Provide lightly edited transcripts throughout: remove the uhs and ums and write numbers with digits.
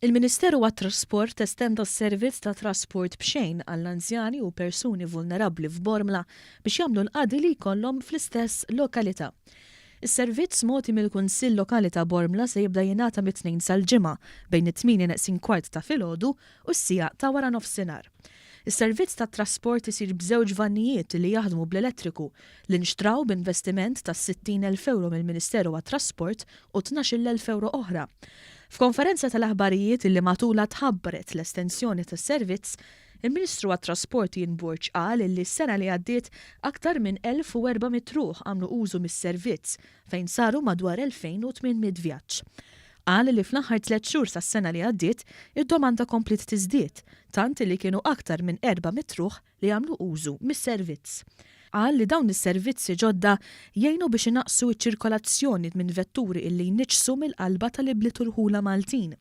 Il-Ministeru għat-Trasport estenda s-servizz ta' trasport b'xejn għall-anzjani u persuni vulnerabbli f'Bormla biex jagħmlu l-qadi li jkollhom fl-istess lokalità. Is-servizz mogħti mill-Kunsill Lokali ta' Bormla se jibda jingħata mit-Tnejn sal-Ġimgħa bejn it-tmienja neqsin kwart ta' filgħodu u s-siegħa ta' waranofsinhar. Is-servizz tat-trasport isir b'żewġ vannijiet li jaħdmu bl-elettriku li nxtraw b'investiment ta' 60,000 ewro mill-Ministeru għat-Trasport u 12,000 ewro oħra. F'konferenza tal-aħbarijiet li matulha tħabbret l-estensjoni tas-servizz, il-Ministru għat-Trasport Ian Borg qal li s-sena li għaddiet aktar minn 1,400 ruħ għamlu użu mis-servizz fejn saru madwar 2,800 vjaġġ. Qal li fl-aħħar tlett xhur sas-sena li għaddiet, id-domanda kompliet tiżdied, tant li kienu aktar minn 400 ruħ li għamlu użu mis-servizz. Qal li dawn is-servizzi ġodda jgħinu biex inaqqsu ċ-ċirkolazzjoni minn vetturi illi jniġġsu mill-qalba tal-ibliet u rħula Maltin.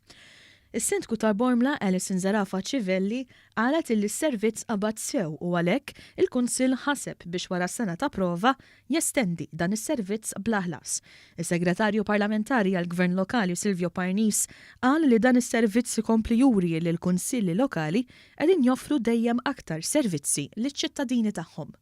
Is-Sindku ta' Bormla, Alison Zerafa Civelli, qalet illi s-servizz qabad sew u għalhekk il-Kunsill ħaseb biex wara sena ta' prova jestendi dan is-servizz bla ħlas. Is-Segretarju Parlamentari għall-Gvern Lokali Silvio Parnis qal li dan is-servizz ikompli juri li l-Kunsilli Lokali qegħdin joffru dejjem aktar servizzi liċ-ċittadini tagħhom.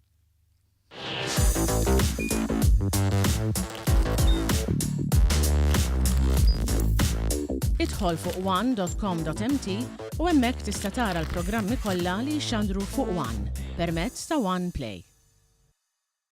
Idħol fuq one.com.mt u hemmhekk tista' tara l-programmi kollha li jixxandru fuq One permezz ta' One Play.